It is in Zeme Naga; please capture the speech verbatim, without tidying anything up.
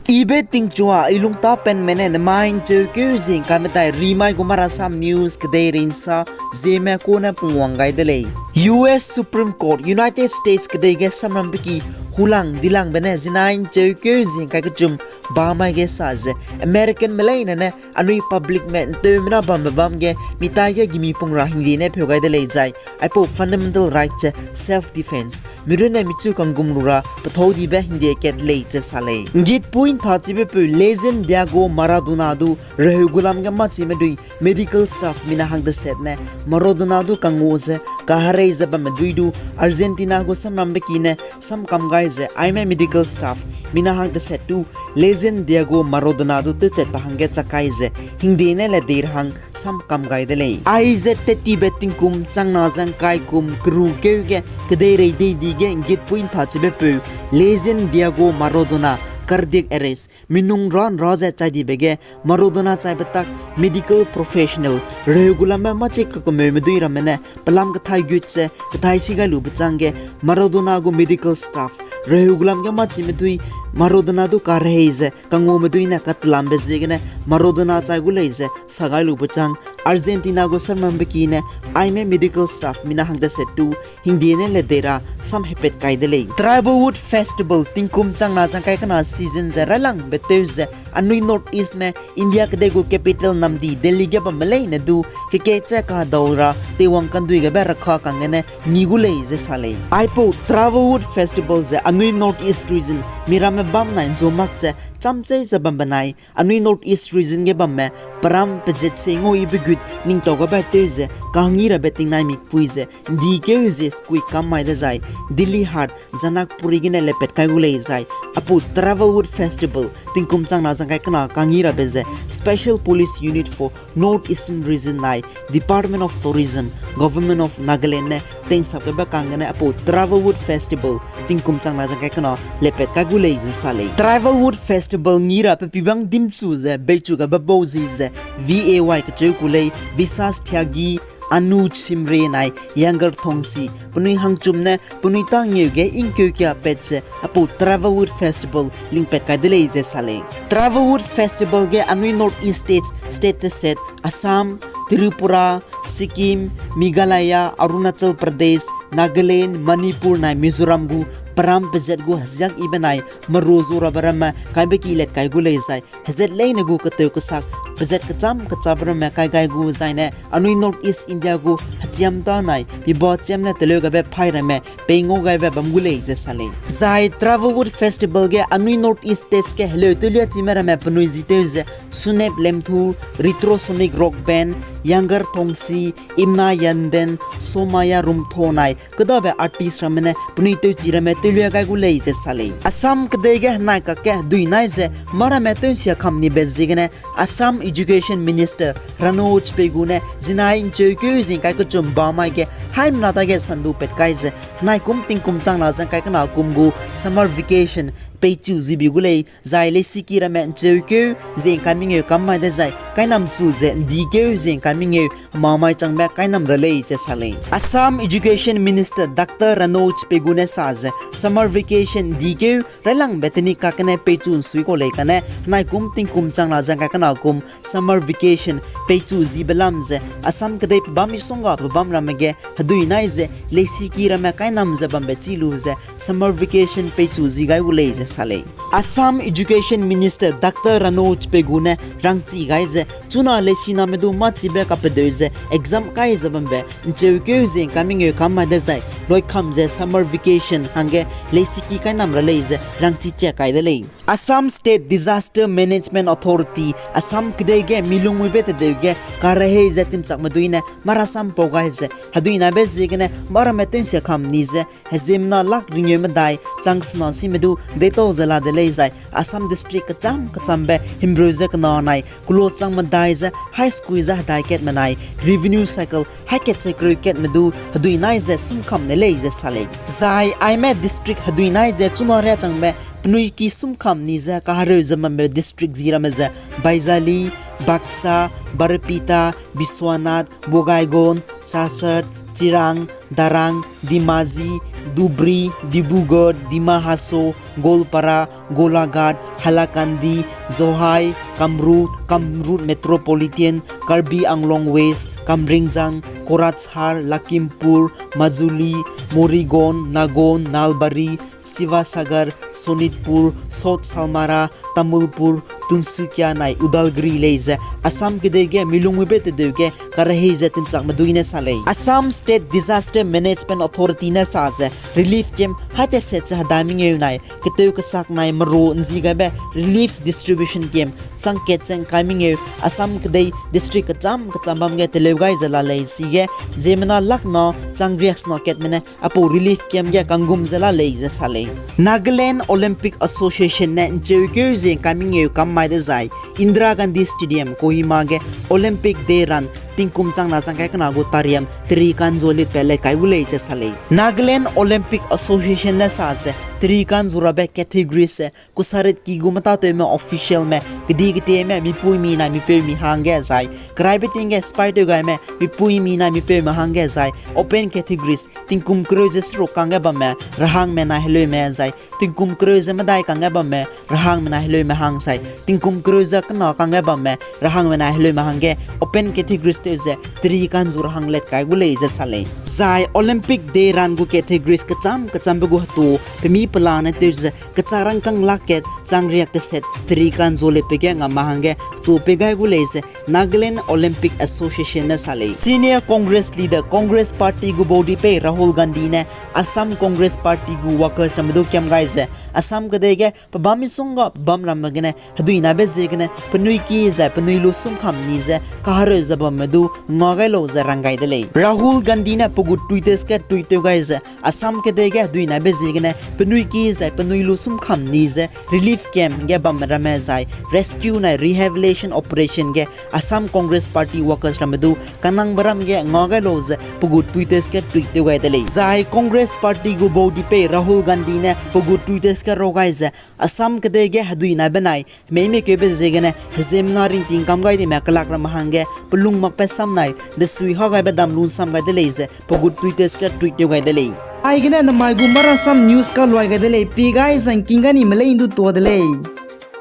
Ibe tingchua i lungtapenme ne nemai ’ncheukeu zingkai medai rimai gu Marasam News kedeirei ’nsa zieme kune pungwang gai de lei. U S Supreme Court, United States kedei ge samrambe ki hulang dilangbe ne zinai ’ncheukeu zingkai kechum bamai ge sa ze Americanme leine ne anui publicme ’nteumena bambe bam ge mitai ge gimi pung ra hingdie ne pheu gai de lei zai aipau fundamental right ze self-defense, mirunne michu kanggum lu ra pethâu dibe hingdie kat lei ze sa lei. ’Nggitpui ’nthachibe peu legend Diego Maradona du reheu gulam ge mâchime dui medical staff mina hang deset ne Maradona du kangua ze kaherei ze bamme dui du Argentina gu samrambe ki ne samkam gai ze aime medical staff mina hang deset du legend Diego Maradona du tewchatbe hangge chak kai ze hingdie ne le dei ra hang samkam gai de lei. Aize tettibe tingkum changna ze ’ngkai kum kerukeu ge kedeirei deidi ge ’nggitpui ’nthachibe peu legend Diego Maradona cardiac arrest minung ra ’nra ze chai dibe ge Maradona chaibe tak medical professional reheu gulamme mâchi kakemeume dui ramme ne pelam kethai gut ze kethai si gai lube chang ge Maradona gu medical staff reheu gulam ge mâchime dui Maradona du karehei ze kanguame dui ne katelambe ziegene Maradona chai gu lei ze sa gai lube chang Argentina gu samrambe ki ne aime medical staff mina hang deset du hingdie ne le dei ra samhepat kai de lei. Tribal Wood Festival tingkum changna ze ’ngkai kena season ze railangbe tew ze anui North Eastme India kedei gu capital namdi Delhi ge bamme leine du keke che kadau ra teiwang kandui gebe rakha kanggene ngi gu lei ze sa lei. Aipau Tribal Wood Festival ze anui North East region miramme bam nai ’nzu mak ze chamchei ze bambe nai anui North East region ge bamme peram pezat se ngau ibe gut ningtau gabe tew ze kangî rabe tingnai mikpui ze ’ndikeu ze skui kam mai dezai Delhi Haat, Janakpuri gene lepat kai gu lei zai aipau Tribal Wood Festival tingkum changna ze ’ngkai kena kangî rabe ze Special Police Unit for North Eastern Region nai Department of Tourism, Government of Nagaland ne tei'nsap gebe kanggene aipau Tribal Wood Festival tingkum changna ze ’ngkai kena lepat kai gu lei ze sa lei. Tribal Wood Festival ngi ra pe pibang dimchu ze beichu gabe bau zi ze V A Y kecheu ku lei, Visas Tyagi, Anuj Shimray nai Younger Thongsi penui hangchum ne penui tâ ngeu ge ingkeukia pat ze aipau Tribal Wood Festival lingpat kai de lei ze sa lei. Tribal Wood Festival ge anui North East States, state teset, Assam, Tripura, Sikkim, Meghalaya, Arunachal Pradesh, Nagaland, Manipur nai Mizoram gu peram pezat gu heziak ibe nai meru zu rabe ramme kaibe ki let kai gu lei zai hezat leine gu ketew kesak pezat kecham kechabe ramme kai gai gu zaine anui North East India gu hechiam ta nai miba chiam ne teleu gabe phaî ramme pei ngau gaibe bam gu lei ze sa lei. Zai Tribal Wood Festival ge anui North East States ge heleu tewlia chime ramme penui zitew ze Sunep Lemthu, Retrosonic Rock Band, Younger Thongsi, Imna Yanden, Somaya Rumtho nai kedabe artist ramme ne penui tewchi ramme tewlia gai gu lei ze sa lei. Assam kedei ge henai kakge hedui nai ze mâ ramme tew ’nsia kam nibe ziegene Assam Education Minister Ranoj Pegu ne zinai ’ncheukeu zingkai kechum bamai ge haimena dage sandu pat kai ze henai kum tingkum changna ze ’ngkai kena kum gu summer vacation peichu zibi gu lei, zai leisiki ramme ’ncheukeu zingkai mengeu kam mai dezai kainamchu ze ’ndikeu zingkai mengeu hemamai changbe kainam ra lei ze sa lei. Assam Education Minister Doctor Ranoj Pegu ne sa ze summer vacation ’ndikeu railangbe teni kakgene peichu ’nsui kau lei kane henai kum tingkum changna ze ’ngkai kena kum summer vacation peichu zibe lam ze Assam kedei pebâm misongga pebâm ramme ge hedui nai ze leisiki ramme kainam ze bambe chi lu ze summer vacation peichu zi gai gu lei ze sa lei. Assam Education Minister Doctor Ranoj Pegu ne rangchi gai ze chuna leisiname du mâchibe kapedeu ze exam kai ze bambe ’ncheukeu zingkai mengeu kam mai dezai loikam ze summer vacation hangge leisiki kainam ra lei ze rangchi chia kai de lei. Assam State Disaster Management Authority, Assam kedei ge milungmuibe tedeu ge karehei ze timchakme dui ne marasam pau gai ze hedui naibe ziegene mâ ramme tew ’nsia kam ni ze heziemna lak ringeu medai chang sena sime du deitau ze la de lei zai Assam district kecham kechambe himreu ze kena nai kelo chang medai ze hai skui ze hedai katme nai revenue cycle hai kat ze kereu katme du hedui nai ze sumkam ne lei ze sa lei. Zai aime district hedui nai ze chuna riâ changbe penui ki sumkam ni ze kahereu ze bambe district zi ramme ze Baizali, Baksa, Barpeta, Biswanath, Bongaigaon, Cachar, Chirang, Darrang, Dhemaji, Dhubri, Dibrugarh, Dima Hasao, Golpara, Golaghat, Hailakandi, Zohai, Kamrup, Kamrup Metropolitan, Karbi Anglong West, Kamringjan, Korajar, Lakhimpur, Majuli, Morigaon, Nagaon, Nalbari, Sivasagar, Sonitpur, South Samara, Tamulpur, Tinsukia nai Udalguri lei ze Assam kedei ge milung muibe tedeu ge karehei ze tinchakme dui ne sa lei. Assam State Disaster Management Authority ne sa ze relief camp haiteset ze hedai mengeu nai ketew kesak nai meru nzi gaibe relief distribution camp chang kat ze ngkai mengeu Assam kedei district kecham kecham bam ge teleu gai ze la lei. Chige ziemmena lak na chang riaksena katme ne apau relief camp ge kanggum ze la lei ze sa lei. Nagaland Olympic Association ne ncheukeu ze ngkai mengeu kam mai dezai Indira Gandhi Stadium, Kohima ge Olympic Day Run tingkum chang na chang kai kena gu tariam teri kanzu litbe le kai gu lei ze sa lei. Nagaland Olympic Association ne sa ze teri kanzu rabe category ze kusaritki gu metatewme officialme, kedi ketieme, mipuimi nai mipeumi hangge zai keraibe ting ge spy tew gaime mipuimi nai mipeume hangge zai open categories, tingkum kereu ze seruk kangge bamme, rehangme nai heleume zai tingkum kereu ze medai kangge bamme, rehangme nai heleume hang zai tingkum kereu ze kena kangge bamme, rehangme nai heleume hangge open categories tew ze teri kanzu rehang let kai gu lei ze sa lei. Zai Olympic Day Run gu categories kecham kechambe gu hetu pemi pelane tew ze kechak rangkâng lak kat chang riak teset teri kanzu litbe ge ngam ma hangge hetu pei gai gu lei ze Nagaland Olympic Association ne sa lei. Senior Congress leader, Congress Party gu baudipei Rahul Gandhi ne Assam Congress Party gu workers ramme du kiam gai ze Assam kedei ge pebâm misongga pebâm ramme gene hedui naibe ziegene penui ki zai penui lu sumkam ni ze kahereu ze bamme du nga gai lau ze rang gai de lei. Rahul Gandhi ne pe gu Twitter ge tweet tew gai ze Assam kedei ge hedui naibe ziegene penui ki zai penui lu sumkam ni ze relief camp ge bamme ramme zai rescue nai rehabilitation operation ge Assam Congress Party workers ramme du kanangbe ram ge nga gai lau ze pe gu Twitter ge tweet tew gai de lei. Zai Congress Party gu baudipei Rahul Gandhi ne pe gu Twitter ge rau gai ze Assam kedei ge hedui naibe nai meime keube ziegene heziemmena ringting kam gai dime kelak ramme hangge pelung makbe sam nai desui ha gaibe dam lu nsam gai de lei ze pe gu Twitter ge tweet tew gai de lei. Aigene namai gu Marasam News kaluai gai de lei, pie gai zangking gai nime leine du tuâ de lei.